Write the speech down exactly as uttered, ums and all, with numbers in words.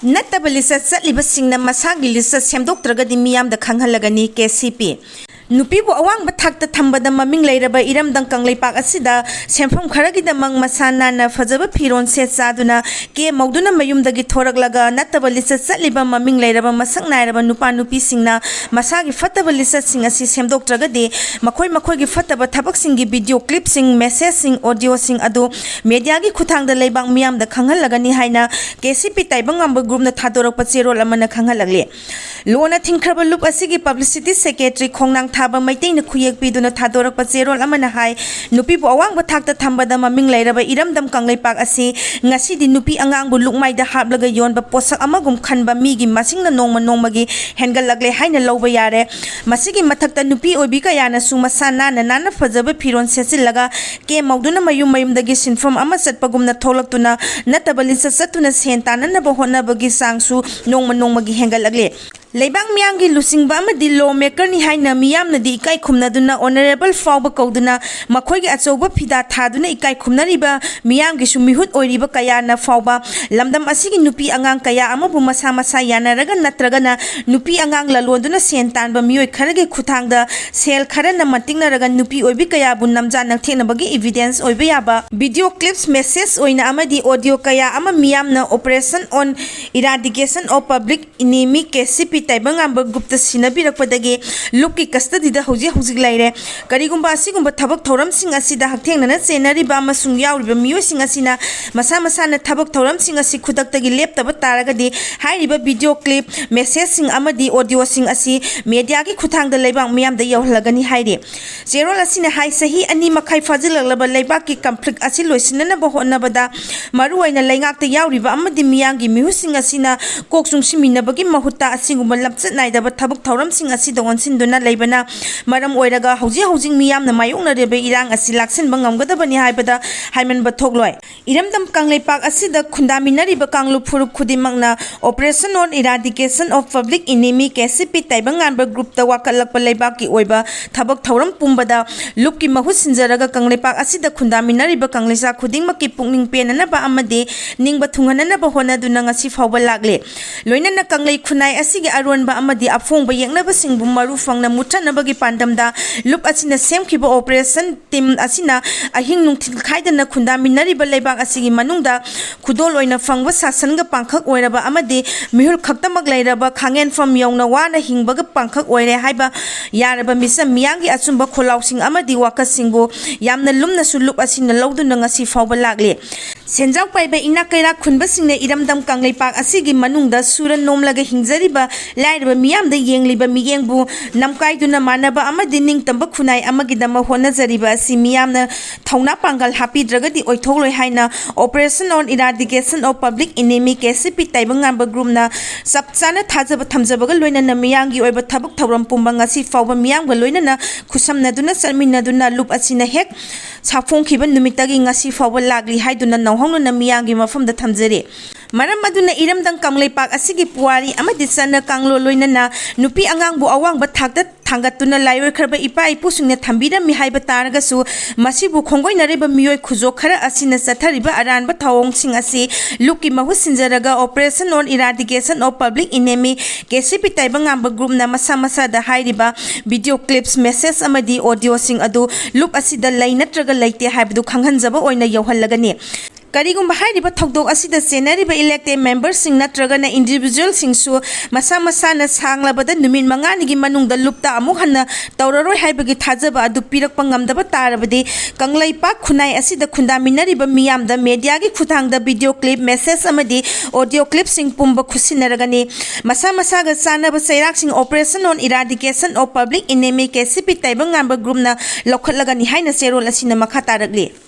ꯅꯠꯇꯕ ꯂꯤꯆꯠ ꯆꯠꯂꯤꯕꯁꯤꯡꯅ ꯃꯁꯥꯒꯤ ꯂꯤꯆꯠ ꯁꯦꯝꯗꯣꯛꯇ꯭ꯔꯒꯗꯤ ꯃꯤꯌꯥꯝꯗ ꯈꯪꯍꯜꯂꯒꯅꯤ꯫ ꯀꯦ ꯁꯤ ꯄꯤ꯫ ꯅꯨꯄꯤꯕꯨ ꯑꯋꯥꯡꯕ ꯊꯥꯛꯇ ꯊꯝꯕꯗ ꯃꯃꯤꯡ ꯂꯩꯔꯕ ꯏꯔꯝꯗꯝ ꯀꯪꯂꯩꯄꯥꯛ ꯑꯁꯤꯗ ꯁꯦꯟꯐꯝ ꯈꯔꯒꯤꯗꯃꯛ ꯃꯁꯥ ꯅꯥꯟꯅ ꯐꯖꯕ ꯐꯤꯔꯣꯜ ꯁꯦꯠ ꯆꯥꯗꯨꯅ ꯀꯦ ꯃꯧꯗꯨꯅ ꯃꯌꯨꯝꯗꯒꯤ ꯊꯣꯔꯛꯂꯒ ꯅꯠꯇꯕ ꯂꯤꯆꯠ ꯆꯠꯂꯤꯕ ꯃꯃꯤꯡ ꯂꯩꯔꯕ ꯃꯁꯛ ꯅꯥꯏꯔꯕ ꯅꯨꯄꯥ ꯅꯨꯄꯤꯁꯤꯡꯅ ꯃꯁꯥꯒꯤ ꯐꯠꯇꯕ ꯂꯤꯆꯠꯁꯤꯡ ꯑꯁꯤ ꯁꯦꯝꯗꯣꯛꯇ꯭ꯔꯒꯗꯤ ꯃꯈꯣꯏ ꯃꯈꯣꯏꯒꯤ ꯐꯠꯇꯕ ꯊꯕꯛꯁꯤꯡꯒꯤ video clipꯁꯤꯡ, messageꯁꯤꯡ, audioꯁꯤꯡ ꯑꯗꯨ mediaꯒꯤ ꯈꯨꯠꯊꯥꯡꯗ ꯂꯩꯕꯥꯛ ꯃꯤꯌꯥꯝꯗ ꯈꯪꯍꯜꯂꯒꯅꯤ ꯍꯥꯏꯅ ꯀꯦ ꯁꯤ ꯄꯤ ꯇꯥꯏꯕꯪꯉꯥꯟꯕ groupꯅ ꯊꯥꯗꯣꯔꯛꯄ ꯆꯦꯔꯣꯜ ꯑꯃꯅ ꯈꯪꯍꯜꯂꯛꯂꯤ꯫ ꯂꯣꯅ ꯊꯤꯡꯈ꯭ꯔꯕ ꯂꯨꯞ ꯑꯁꯤꯒꯤ publicity secretary ꯈꯣꯡꯅꯥꯡ ꯊꯥꯕ ꯃꯩꯇꯩꯅ ꯈꯨꯌꯦꯛ ꯄꯤꯗꯨꯅ ꯊꯥꯗꯣꯔꯛꯄ ꯆꯦꯔꯣꯜ ꯑꯃꯅ ꯍꯥꯏ, ꯅꯨꯄꯤꯕꯨ ꯑꯋꯥꯡꯕ ꯊꯥꯛꯇ ꯊꯝꯕꯗ ꯃꯃꯤꯡ ꯂꯩꯔꯕ ꯏꯔꯝꯗꯝ ꯀꯪꯂꯩꯄꯥꯛ ꯑꯁꯤ ꯉꯁꯤꯗꯤ ꯅꯨꯄꯤ ꯑꯉꯥꯡꯕꯨ ꯂꯨꯞꯃꯥꯏꯗ ꯍꯥꯞꯂꯒ ꯌꯣꯟꯕ ꯄꯣꯠꯁꯛ ꯑꯃꯒꯨꯝ ꯈꯟꯕ ꯃꯤꯒꯤ ꯃꯁꯤꯡꯅ ꯅꯣꯡꯃ ꯅꯣꯡꯃꯒꯤ ꯍꯦꯟꯒꯠꯂꯛꯂꯦ ꯍꯥꯏꯅ ꯂꯧꯕ ꯌꯥꯔꯦ꯫ ꯃꯁꯤꯒꯤ ꯃꯊꯛꯇ ꯅꯨꯄꯤ ꯑꯣꯏꯕꯤ ꯀꯌꯥꯅꯁꯨ ꯃꯁꯥ ꯅꯥꯟꯅ ꯅꯥꯟꯅ ꯐꯖꯕ ꯐꯤꯔꯣꯜ ꯁꯦꯠꯆꯤꯜꯂꯒ ꯀꯦ ꯃꯧꯗꯨꯅ ꯃꯌꯨꯝ ꯃꯌꯨꯝꯗꯒꯤ ꯁꯤꯟꯐꯝ ꯑꯃ ꯆꯠꯄꯒꯨꯝꯅ ꯊꯣꯛꯂꯛꯇꯨꯅ ꯅꯠꯇꯕ ꯂꯤꯆꯠ ꯆꯠꯇꯨꯅ ꯁꯦꯟ ꯇꯥꯟꯅꯅꯕ ꯍꯣꯠꯅꯕꯒꯤ ꯆꯥꯡꯁꯨ ꯅꯣꯡꯃ ꯅꯣꯡꯃꯒꯤ ꯍꯦꯟꯒꯠꯂꯛꯂꯦ꯫ ꯂꯩꯕꯥꯛ ꯃꯤꯌꯥꯝꯒꯤ ꯂꯨꯆꯤꯡꯕ ꯑꯃꯗꯤ law makerꯅꯤ ꯍꯥꯏꯅ ꯃꯤꯌꯥꯝꯅꯗꯤ ꯏꯀꯥꯏ ꯈꯨꯝꯅꯗꯨꯅ honourable ꯐꯥꯎꯕ ꯀꯧꯗꯨꯅ ꯃꯈꯣꯏꯒꯤ ꯑꯆꯧꯕ ꯐꯤꯗꯥ ꯊꯥꯗꯨꯅ ꯏꯀꯥꯏ ꯈꯨꯝꯅꯔꯤꯕ ꯃꯤꯌꯥꯝꯒꯤꯁꯨ ꯃꯤꯍꯨꯠ ꯑꯣꯏꯔꯤꯕ ꯀꯌꯥꯅ ꯐꯥꯎꯕ ꯂꯝꯗꯝ ꯑꯁꯤꯒꯤ ꯅꯨꯄꯤ ꯑꯉꯥꯡ ꯀꯌꯥ ꯑꯃꯕꯨ ꯃꯁꯥ ꯃꯁꯥ ꯌꯥꯅꯔꯒ ꯅꯠꯇ꯭ꯔꯒꯅ ꯅꯨꯄꯤ ꯑꯉꯥꯡ ꯂꯂꯣꯟꯗꯨꯅ ꯁꯦꯟ ꯇꯥꯟꯕ ꯃꯤꯑꯣꯏ ꯈꯔꯒꯤ ꯈꯨꯠꯊꯥꯡꯗ ꯁꯦꯜ ꯈꯔꯅ ꯃꯟꯇꯤꯛꯅꯔꯒ ꯅꯨꯄꯤ ꯑꯣꯏꯕꯤ ꯀꯌꯥꯕꯨ ꯅꯝꯖꯥ ꯅꯪꯊꯦꯛꯅꯕꯒꯤ evidence ꯑꯣꯏꯕ ꯌꯥꯕ video clips, message ꯑꯣꯏꯅ ꯑꯃꯗꯤ audio ꯀꯌꯥ ꯑꯃ ꯃꯤꯌꯥꯝꯅ Operation on Eradication of Public Enemy, K C ꯄꯤ ꯇꯥꯏꯕꯪꯉꯥꯟꯕ groupꯇ ꯁꯤꯟꯅꯕꯤꯔꯛꯄꯗꯒꯤ ꯂꯨꯞꯀꯤ custodyꯗ ꯍꯧꯖꯤꯛ ꯍꯧꯖꯤꯛ ꯂꯩꯔꯦ꯫ ꯀꯔꯤꯒꯨꯝꯕ ꯑꯁꯤꯒꯨꯝꯕ ꯊꯕꯛ ꯊꯧꯔꯝꯁꯤꯡ ꯑꯁꯤꯗ ꯍꯛꯊꯦꯡꯅꯅ ꯆꯦꯟꯅꯔꯤꯕ ꯑꯃꯁꯨꯡ ꯌꯥꯎꯔꯤꯕ ꯃꯤꯑꯣꯏꯁꯤꯡ ꯑꯁꯤꯅ ꯃꯁꯥ ꯃꯁꯥꯅ ꯊꯕꯛ ꯊꯧꯔꯝꯁꯤꯡ ꯑꯁꯤ ꯈꯨꯗꯛꯇꯒꯤ ꯂꯦꯞꯇꯕ ꯇꯥꯔꯒꯗꯤ ꯍꯥꯏꯔꯤꯕ video clip, messageꯁꯤꯡ ꯑꯃꯗꯤ audioꯁꯤꯡ ꯑꯁꯤ mediaꯒꯤ ꯈꯨꯠꯊꯥꯡꯗ ꯂꯩꯕꯥꯛ ꯃꯤꯌꯥꯝꯗ ꯌꯧꯍꯜꯂꯒꯅꯤ ꯍꯥꯏꯔꯤ꯫ ꯆꯦꯔꯣꯜ ꯑꯁꯤꯅ ꯍꯥꯏ, ꯆꯍꯤ ꯑꯅꯤ ꯃꯈꯥꯏ ꯐꯥꯖꯤꯜꯂꯛꯂꯕ ꯂꯩꯕꯥꯛꯀꯤ conflict ꯑꯁꯤ ꯂꯣꯏꯁꯤꯟꯅꯅꯕ ꯍꯣꯠꯅꯕꯗ ꯃꯔꯨꯑꯣꯏꯅ ꯂꯩꯉꯥꯛꯇ ꯌꯥꯎꯔꯤꯕ ꯑꯃꯗꯤ ꯃꯤꯌꯥꯝꯒꯤ ꯃꯤꯍꯨꯠꯁꯤꯡ ꯑꯁꯤꯅ ꯀꯣꯛ ꯆꯨꯡꯁꯤꯟꯃꯤꯟꯅꯕꯒꯤ ꯃꯍꯨꯠꯇ ꯑꯁꯤꯒꯨꯝꯕ ꯂꯝꯆꯠ ꯅꯥꯏꯗꯕ ꯊꯕꯛ ꯊꯧꯔꯝꯁꯤꯡ ꯑꯁꯤꯗ ꯑꯣꯟꯁꯤꯟꯗꯨꯅ ꯂꯩꯕꯅ ꯃꯔꯝ ꯑꯣꯏꯔꯒ ꯍꯧꯖꯤꯛ ꯍꯧꯖꯤꯛ ꯃꯤꯌꯥꯝꯅ ꯃꯥꯌꯣꯛꯅꯔꯤꯕ ꯏꯔꯥꯡ ꯑꯁꯤ ꯂꯥꯛꯁꯤꯟꯕ ꯉꯝꯒꯗꯕꯅꯤ ꯍꯥꯏꯕꯗ ꯍꯥꯏꯃꯟꯕ ꯊꯣꯛꯂꯣꯏ꯫ ꯏꯔꯝꯗꯝ ꯀꯪꯂꯩꯄꯥꯛ ꯑꯁꯤꯗ ꯈꯨꯟꯗꯥꯃꯤꯟꯅꯔꯤꯕ ꯀꯥꯡꯂꯨꯞ ꯐꯨꯔꯨꯞ ꯈꯨꯗꯤꯡꯃꯛꯅ Operation on Eradication of Public Enemy, K C ꯄꯤ, ꯇꯥꯏꯕꯪ ꯉꯥꯟꯕ ꯒ꯭ꯔꯨꯞꯇ ꯋꯥꯀꯠꯂꯛꯄ ꯂꯩꯕꯥꯛꯀꯤ ꯑꯣꯏꯕ ꯊꯕꯛ ꯊꯧꯔꯝ ꯄꯨꯝꯕꯗ ꯂꯨꯞꯀꯤ ꯃꯍꯨꯠ ꯁꯤꯟꯖꯔꯒ ꯀꯪꯂꯩꯄꯥꯛ ꯑꯁꯤꯗ ꯈꯨꯟꯗꯥꯃꯤꯟꯅꯔꯤꯕ ꯀꯪꯂꯩꯆꯥ ꯈꯨꯗꯤꯡꯃꯛꯀꯤ ꯄꯨꯛꯅꯤꯡ ꯄꯦꯟꯅꯅꯕ ꯑꯃꯗꯤ ꯅꯤꯡꯕ ꯊꯨꯡꯍꯟꯅꯅꯕ ꯍꯣꯠꯅꯗꯨꯅ ꯉꯁꯤ ꯐꯥꯎꯕ ꯂꯥꯛꯂꯦ꯫ ꯂꯣꯏꯅꯅ ꯀꯪꯂꯩ ꯈꯨꯟꯅꯥꯏ ꯑꯁꯤꯒꯤ ꯑꯔꯣꯟꯕ ꯑꯃꯗꯤ ꯑꯐꯣꯡꯕ ꯌꯦꯛꯅꯕꯁꯤꯡꯕꯨ ꯃꯔꯨ ꯐꯪꯅ ꯃꯨꯠꯊꯠꯅꯕꯒꯤ ꯄꯥꯟꯗꯝꯗ ꯂꯨꯞ ꯑꯁꯤꯅ ꯁꯦꯝꯈꯤꯕ Operation Team ꯑꯁꯤꯅ ꯑꯍꯤꯡ ꯅꯨꯡꯊꯤꯜ ꯈꯥꯏꯗꯅ ꯈꯨꯟꯗꯥꯃꯤꯟꯅꯔꯤꯕ ꯂꯩꯕꯥꯛ ꯑꯁꯤꯒꯤ ꯃꯅꯨꯡꯗ ꯈꯨꯗꯣꯜ ꯑꯣꯏꯅ ꯐꯪꯕ ꯁꯥꯁꯟꯒ ꯄꯥꯡꯈꯛ ꯑꯣꯏꯔꯕ ꯑꯃꯗꯤ ꯃꯤꯍꯨꯜ ꯈꯛꯇꯃꯛ ꯂꯩꯔꯕ ꯈꯥꯉꯦꯟꯐꯝ ꯌꯧꯅ ꯋꯥꯅ ꯍꯤꯡꯕꯒ ꯄꯥꯡꯈꯛ ꯑꯣꯏꯔꯦ ꯍꯥꯏꯕ ꯌꯥꯔꯕ ꯃꯤꯆꯝ ꯃꯤꯌꯥꯝꯒꯤ ꯑꯆꯨꯝꯕ ꯈꯣꯜꯂꯥꯎꯁꯤꯡ ꯑꯃꯗꯤ ꯋꯥꯀꯠꯁꯤꯡꯕꯨ ꯌꯥꯝꯅ ꯂꯨꯝꯅꯁꯨ ꯂꯨꯞ ꯑꯁꯤꯅ ꯂꯧꯗꯨꯅ ꯉꯁꯤ ꯐꯥꯎꯕ ꯂꯥꯛꯂꯤ꯫ ꯁꯦꯟꯖꯥꯎ ꯄꯥꯏꯕ ꯏꯅꯥꯛ ꯀꯩꯔꯥꯛ ꯈꯨꯟꯕꯁꯤꯡꯅ ꯏꯔꯝꯗꯝ ꯀꯪꯂꯩꯄꯥꯛ ꯑꯁꯤꯒꯤ ꯃꯅꯨꯡꯗ ꯁꯨꯔ ꯅꯣꯝꯂꯒ ꯍꯤꯡꯖꯔꯤꯕ ꯂꯥꯏꯔꯕ ꯃꯤꯌꯥꯝꯗ ꯌꯦꯡꯂꯤꯕ ꯃꯤꯠꯌꯦꯡꯕꯨ ꯅꯝꯀꯥꯏꯗꯨꯅ ꯃꯥꯟꯅꯕ ꯑꯃꯗꯤ ꯅꯤꯡꯇꯝꯕ ꯈꯨꯟꯅꯥꯏ ꯑꯃꯒꯤꯗꯃꯛ ꯍꯣꯠꯅꯖꯔꯤꯕ ꯑꯁꯤ ꯃꯤꯌꯥꯝꯅ ꯊꯧꯅꯥ ꯄꯥꯡꯒꯜ ꯍꯥꯞꯄꯤꯗ꯭ꯔꯒꯗꯤ ꯑꯣꯏꯊꯣꯛꯂꯣꯏ ꯍꯥꯏꯅ Operation on Eradication of Public Enemy, K C ꯄꯤ, ꯇꯥꯏꯕꯪ ꯉꯥꯟꯕ ꯒ꯭ꯔꯨꯞꯅ ꯆꯞ ꯆꯥꯅ ꯊꯥꯖꯕ ꯊꯝꯖꯕꯒ ꯂꯣꯏꯅꯅ ꯃꯤꯌꯥꯝꯒꯤ ꯑꯣꯏꯕ ꯊꯕꯛ ꯊꯧꯔꯝ ꯄꯨꯝꯕ ꯉꯁꯤ ꯐꯥꯎꯕ ꯃꯤꯌꯥꯝꯒ ꯂꯣꯏꯅꯅ ꯈꯨꯠꯁꯝꯅꯗꯨꯅ ꯆꯠꯃꯤꯟꯅꯗꯨꯅ ꯂꯨꯞ ꯑꯁꯤꯅ ꯍꯦꯛ ꯁꯥꯐꯣꯡꯈꯤꯕ ꯅꯨꯃꯤꯠꯇꯒꯤ ꯉꯁꯤ ꯐꯥꯎꯕ ꯂꯥꯛꯂꯤ ꯍꯥꯏꯗꯨꯅ ꯅꯧꯍꯧꯅꯅ ꯃꯤꯌꯥꯝꯒꯤ ꯃꯐꯝꯗ ꯊꯝꯖꯔꯤ꯫ ꯃꯔꯝ ꯑꯗꯨꯅ ꯏꯔꯝꯗꯝ ꯀꯪꯂꯩꯄꯥꯛ ꯑꯁꯤꯒꯤ ꯄꯨꯋꯥꯔꯤ ꯑꯃꯗꯤ ꯆꯠꯅ ꯀꯥꯡꯂꯣꯟ ꯂꯣꯏꯅꯅ ꯅꯨꯄꯤ ꯑꯉꯥꯡꯕꯨ ꯑꯋꯥꯡꯕ ꯊꯥꯛꯇ ꯊꯥꯡꯒꯠꯇꯨꯅ ꯂꯥꯏꯑꯣꯏꯈ꯭ꯔꯕ ꯏꯄꯥ ꯏꯄꯨꯁꯤꯡꯅ ꯊꯝꯕꯤꯔꯝꯃꯤ ꯍꯥꯏꯕ ꯇꯥꯔꯒꯁꯨ, ꯃꯁꯤꯕꯨ ꯈꯣꯡꯒꯣꯏꯅꯔꯤꯕ ꯃꯤꯑꯣꯏ ꯈꯨꯖꯣꯛ ꯈꯔ ꯑꯁꯤꯅ ꯆꯠꯊꯔꯤꯕ ꯑꯔꯥꯟꯕ ꯊꯧꯑꯣꯡꯁꯤꯡ ꯑꯁꯤ ꯂꯨꯞꯀꯤ ꯃꯍꯨꯠ ꯁꯤꯟꯖꯔꯒ Operation on Eradication of Public Enemy, K C ꯄꯤ, ꯇꯥꯏꯕꯪ ꯉꯥꯟꯕ ꯒ꯭ꯔꯨꯞꯅ ꯃꯁꯥ ꯃꯁꯥꯗ ꯍꯥꯏꯔꯤꯕ video clips, message ꯑꯃꯗꯤ audioꯁꯤꯡ ꯑꯗꯨ ꯂꯨꯞ ꯑꯁꯤꯗ ꯂꯩ ꯅꯠꯇ꯭ꯔꯒ ꯂꯩꯇꯦ ꯍꯥꯏꯕꯗꯨ ꯈꯪꯍꯟꯖꯕ ꯑꯣꯏꯅ ꯌꯧꯍꯜꯂꯒꯅꯤ꯫ ꯀꯔꯤꯒꯨꯝꯕ ꯍꯥꯏꯔꯤꯕ ꯊꯧꯗꯣꯛ ꯑꯁꯤꯗ ꯆꯦꯟꯅꯔꯤꯕ elected memberꯁꯤꯡ ꯅꯠꯇ꯭ꯔꯒꯅ individualꯁꯤꯡꯁꯨ ꯃꯁꯥ ꯃꯁꯥꯅ ꯁꯥꯡꯂꯕꯗ ꯅꯨꯃꯤꯠ ꯃꯉꯥꯅꯤꯒꯤ ꯃꯅꯨꯡꯗ ꯂꯨꯞꯇ ꯑꯃꯨꯛ ꯍꯟꯅ ꯇꯧꯔꯔꯣꯏ ꯍꯥꯏꯕꯒꯤ ꯊꯥꯖꯕ ꯑꯗꯨ ꯄꯤꯔꯛꯄ ꯉꯝꯗꯕ ꯇꯥꯔꯕꯗꯤ, ꯀꯪꯂꯩꯄꯥꯛ ꯈꯨꯟꯅꯥꯏ ꯑꯁꯤꯗ ꯈꯨꯟꯗꯥꯃꯤꯟꯅꯔꯤꯕ ꯃꯤꯌꯥꯝꯗ mediaꯒꯤ ꯈꯨꯠꯊꯥꯡꯗ video clip, message ꯑꯃꯗꯤ audio clipꯁꯤꯡ ꯄꯨꯝꯕ ꯈꯨꯠꯁꯤꯟꯅꯔꯒꯅꯤ꯫ ꯃꯁꯥ ꯃꯁꯥꯒ ꯆꯥꯟꯅꯕ ꯆꯩꯔꯥꯛꯁꯤꯡ Operation on Eradication of Public Enemy, K C ꯄꯤ, ꯇꯥꯏꯕꯪ ꯉꯥꯟꯕ ꯒ꯭ꯔꯨꯞꯅ ꯂꯧꯈꯠꯂꯒꯅꯤ ꯍꯥꯏꯅ ꯆꯦꯔꯣꯜ ꯑꯁꯤꯅ ꯃꯈꯥ ꯇꯥꯔꯛꯂꯤ꯫